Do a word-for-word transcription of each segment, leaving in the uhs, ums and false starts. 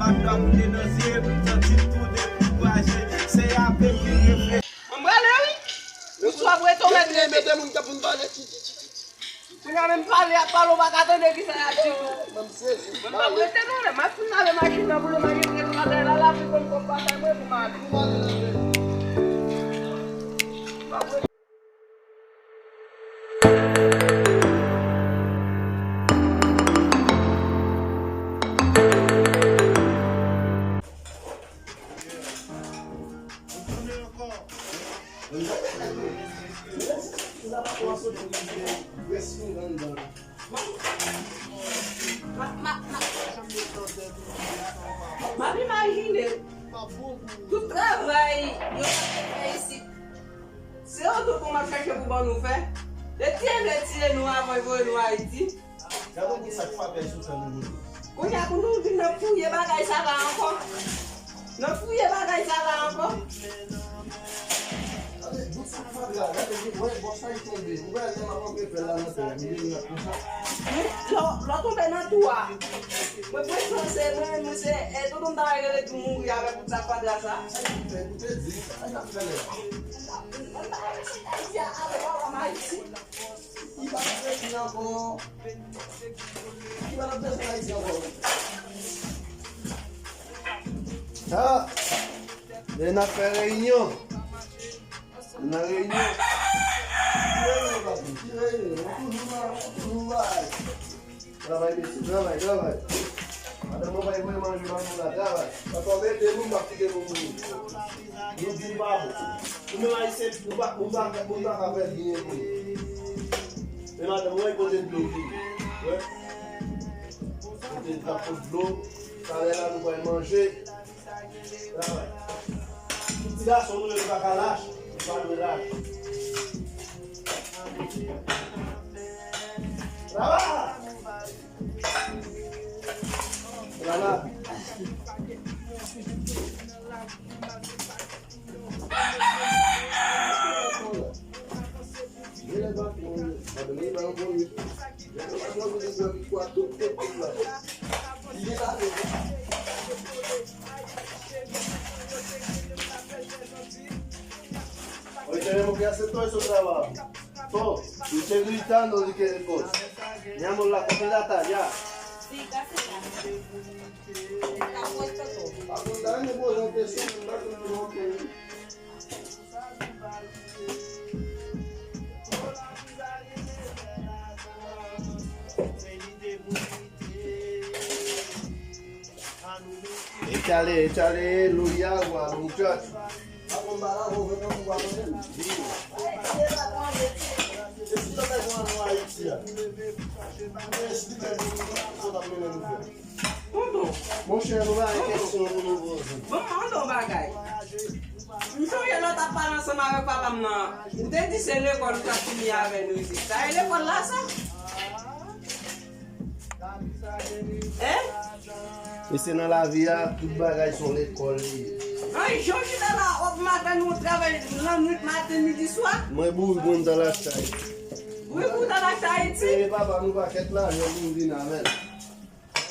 Dwa koule nan zye m, santi m tou dekouraje. Se apre m vin reflechi. Mwen prale wi. Ou swa prete w mèt rete. Mete moun k ap vin pale. Kounye a menm pale ap pale, ou pa ka tande kisa y ap di tou. Mwen m sezi. Mwen m p ap rete non, lè m ap fin lave machin nan pou yo manje prete batay la, la pou konn kòb batay mwen pou m ale. M ap imajine tout travay yo pa t fè isit. Se yon tou pou m ap chache pou ban nou fè. Lè ti envle tiye nou avan l voye nou Ayiti. Gade yon bout sa k pa bèl sou fè nou moun. Kounye a pou nou vin nan fouye bagay sa la ankò. Nan fouye bagay sa la ankò. Gade bout sa k pa bèl la, gade li, wè bò sa li tonbe. Ou wè lè m ap antre pèl la nan tè a, m vin nan konsa. Wi, lè w, lè w tonbe nan tou a. Mwen, mwen panse, mwen, mwen se, e, tonton m ta rele tou mouri avèk bout sa k pa bèl sa. Sa ki fè, ou te di, sa k ap fè lè a? Mwen pa resi Ayiti a, ale papa m Ayiti. Li pa bezwen ankò. Li pa bezwen Ayiti ankò. Ah! Lè n ap fè reyinyon. N nan reyinyon. Ki reyinyon, papi? Ki reyinyon? Nou toujou la, nou toujou la. Travay, mesye, travay, travay. Madanm mwen pa voye manje ban nou la, travay. Paske w mete moun, m ap kite nou mouri. Nou di l pa bon. Nou menm Ayisyen, nou pa, nou pa, nou pa ka fè byen pou nou. Men madanm mwen pote dlo vini. Wè. Pote, l ap pot dlo. Talè la, nou pral manje. Travay. Tout ti gason nou yo pa ka lach, nou pa dwe lach. Travay! Travay! Oye, tenemos que hacer todo eso trabajo. Todo. Usted gritando de que cosa. Mi amor, la comida está allá. Sí, casi ya. Está puesto todo. Échale, échale, lo y agua, lo muchacho. Tonton. Monchè, nou pa gen kesyon pou nou poze. Bon, m mande yon bagay. M sonje lè w t ap pale ansanm avèk papa m nan, ou te di se lekòl ou t ap fini avè nou isit. Sa e lekòl la, sa? Hein? E se nan lavi a, tout bagay se yon lekòl li ye. An, jan w chita la, w ap maten nou travay lannwit, maten, midi, swa. Mwen bouri pou m t al achte Ayiti. Bouri pou w t al achte Ayiti? Peye papa m yon pakèt lajan pou m vin avè l.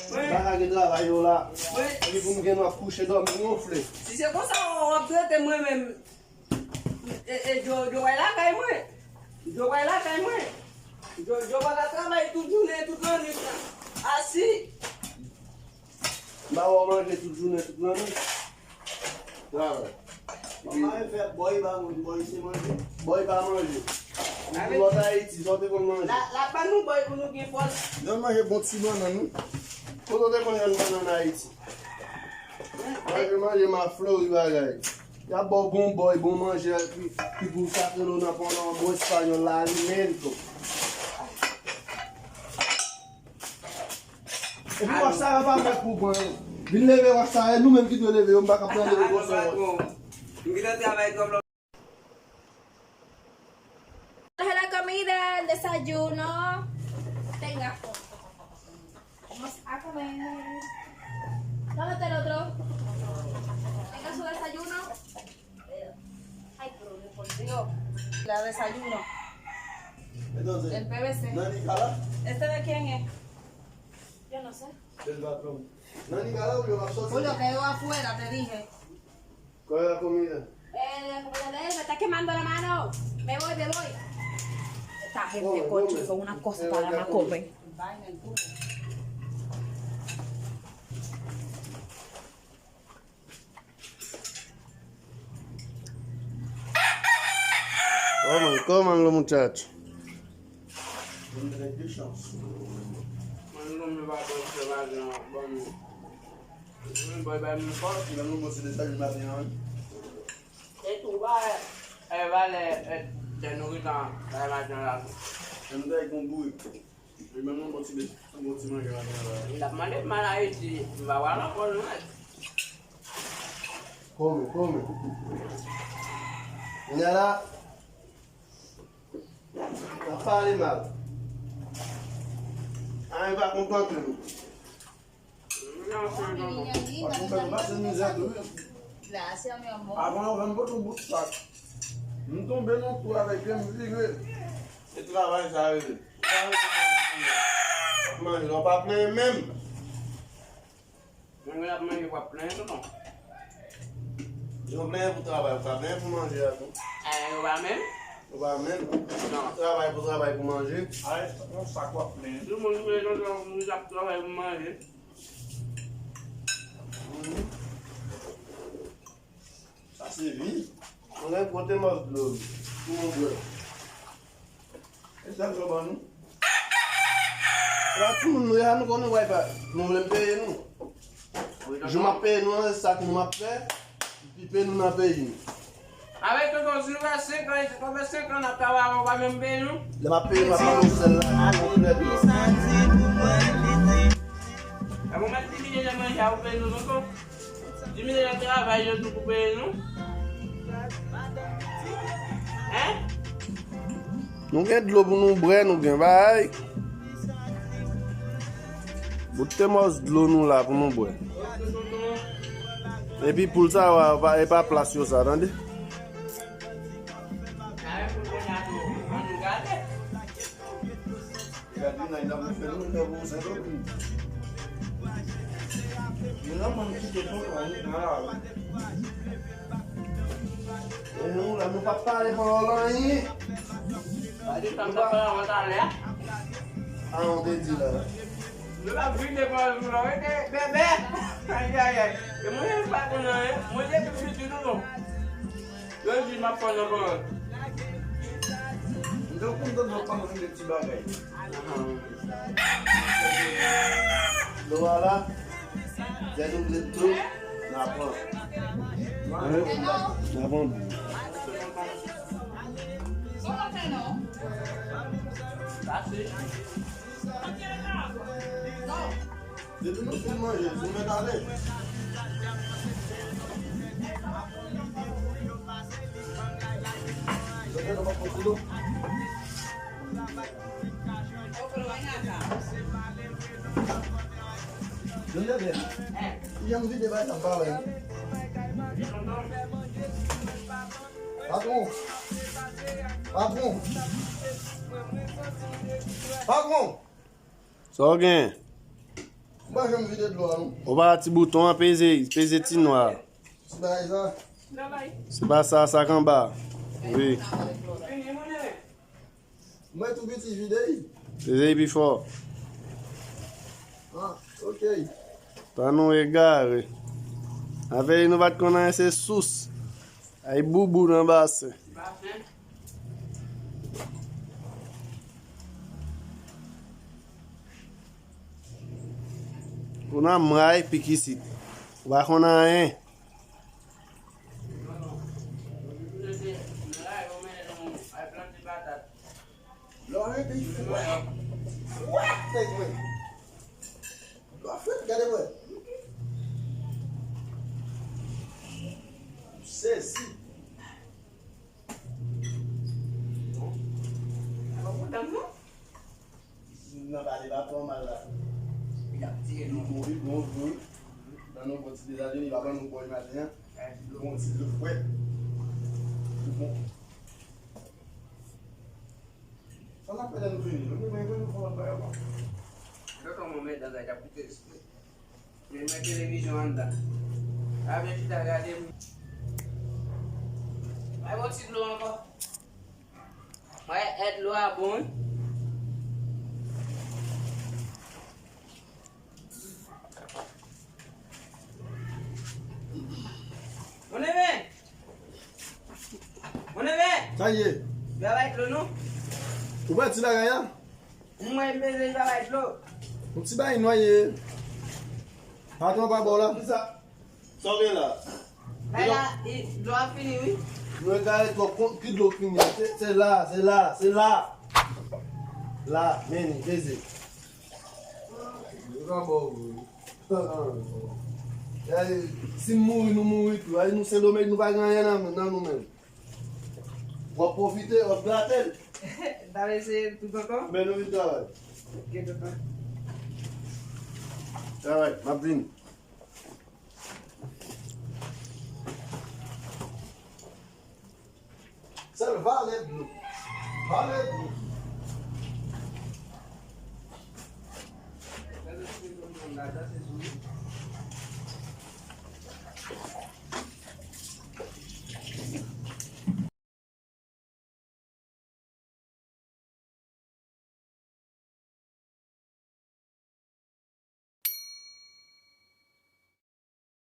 Wi. M pa ka gen travay yo la. Wi. Epi pou m gen dwa kouche dòmi wonfle. Si se konsa w ap trete mwen menm, e, e, Djo, Djo pral lakay mwen. Djo pral lakay mwen. Djo, Djo pa ka travay tout jounen, tout lannwit la. Asi. M pa wè w manje tout jounen, tout lannwit. Travay. Manman e fè bòy pa moun, bòy se manje. Bòy pa manje. Ou lòt Ayiti, sa w te konn manje? La, la ban nou bòy pou nou gen fòs. Yo manje bon ti bannann, wi. Kote w te konn jwenn bannann Ayiti? Manje, manje, ma flori bagay. Y ap ba w bon bòy, bon manje, epi, epi pou w sakre lo nan pandan w bon espanyòl la, alimento. Epi wòch sa yo pa fèt pou pran yo. Vin leve wòch sa, e nou menm ki dwe leve yo, m pa ka pran leve konsa wòch. M gentan travay twòp lò. Traje la comida, el desayuno. Venga. Vamos a comer. ¿Dónde está el otro? Venga su desayuno. Ay, pero de por Dios. La desayuno. Entonces, el P V C. ¿No es mi cala? ¿Este de quién es? Yo no sé. Del patrón. Nani ka la ou yo ap sòti? Julio, ¿qué va afuera? Te dije. ¿Cuál es la comida? Eh, la comida de él, me está quemando la mano. Me voy, me voy. Esta gente coche son una cosa para la comer. Coman, coman los muchachos. Mwen, nou, mwen pa bon, se pa jan, bon, mwen, bay, bay, mwen fò. Mwen, nou, bon, se de sa, mwen pa gen, wi. E tou, ba, e, valè, e, de nouritan, bay, maten la. Mwen, mwen, bon, bourik. Li menm yon bon ti bes, yon bon ti manje maten an la. Li t ap mande m al Ayiti, m pa pral ankò non mèt. Kòman, kòman? Kounye a la, w ap pale mal. Anyen pa kontante nou. Avan yo fè m pot yon bout sak. M tonbe nan twou avèk pye m vire. Se travay sa rele. Manje, w pa plenyen menm. Mwen ap manje, w ap plenyen tonton. Yo plenyen pou travay, w pa plenyen pou manje a tou. Eh, yo pa menm? Yo pa menm. Non. Travay pou travay pou manje. Ay, yon sak w ap plenyen. Tout moun vle tonton, moun ap travay pou manje. Sa se vi. Mwen gen pote mòs dlo pou mwen bwè. E sa yo ban nou? La tout moun nou ya nou konnen wè pa nou vle m peye nou. Jou m ap peye nou an, se sa ke nou m ap fè. Pipe nou nan peyi nou. Avèk tonton Silva, senk an, sa fè senk an n ap travay avè w, pa menm peye nou. Lè m ap peye, m ap peye yon sèl la, yon sèl la. Sa mwen mèt diminye nan manje a, ou peye nou tonton. Diminye nan travay yo tou pou peye nou. Hein? Nou gen dlo pou nou bwè, nou gen bay. Bout te mòs dlo nou la pou nou bwè. Epi poul sa, wa, pa, e pa plas yo sa, tande. Gade nan, nan fè nou, nan pou sèt obi. Nou nan moun kite tonton nou nan lari. E nou la, nou pa pale pandan w la anyen. Gade sa m t ap pale avè w talè a. A, ou te di la. Nou la vide pandan w la, rete bèbè. Ayayay. E mwen menm pa konn anyen. Mwen depi piti nou non. Yo di m ap fè nan kòman. M te konn tande w pandan de ti bagay. Dlo a la, lè nou vle dlo, n a pran. Hein? N a pran. Depi nou fin manje, nou mèt ale. Yo te nan pa pran koudo. Yo te byen. Jan m vide bay la, m pa wè. Patwon. Patwon. Patwon. Sa w gen? M pa janm vide dlo a, non. Ou pa ti bouton an, peze, peze ti nwa. Ti bagay sa. Se pa sa, sa k anba. Wi. Mwen tou piti vide. Peze pi fò. Ah, ok. Tan nou egare. Avè nou pa t konn anyen, se sous. Ay boubou nan basen. Ou nan mray pikisit. Ou pa konn anyen. Lè w arete, fwèt. Fwèt, nèg mwen. Lè w fwèt, gade mwen. M sezi. Bon. Alò, bon dam, non? Nan pale pa twò mal la. Li ap tiye nou. Li bon, li bon, li bon. Ban nou bon ti dejane, li pa ban nou bòy maten an. Bon ti dlo fwèt. Li bon. Sa n ap fè lè nou vini? Nou vini, nou fè lòt bagay ankò. Tonton mwen, medam, sa k ap kite espre. Men mwen televizyon anndan. Pa vin chita gade m. Bay mwen ti dlo ankò. Mwen èd dlo a bon, wi. Mon neve! Mon neve! Sa ye? Travay dlo non. Ou pati lagay la? Mwen bezwen travay dlo. Yon ti bagay nwaye. Patwon pa ba w la. Kisa? Sa w gen la? Bay la, e, dlo a fini, wi. Mwen gade twòp kont ki dlo fini. Se, se la, se la, se la. La, men li, peze. Yo ka ba w, wi. Gade, si m mouri, nou mouri tou. Ay, nou Sendomeng, nou pa gen anyen nan, nan nou menm. W ap pwofite, w ap grate l. N ap eseye l tout ankò. Men nou vin travay. Ok, tonton. Travay, m ap vini. Sèl vale dlo. Vale dlo.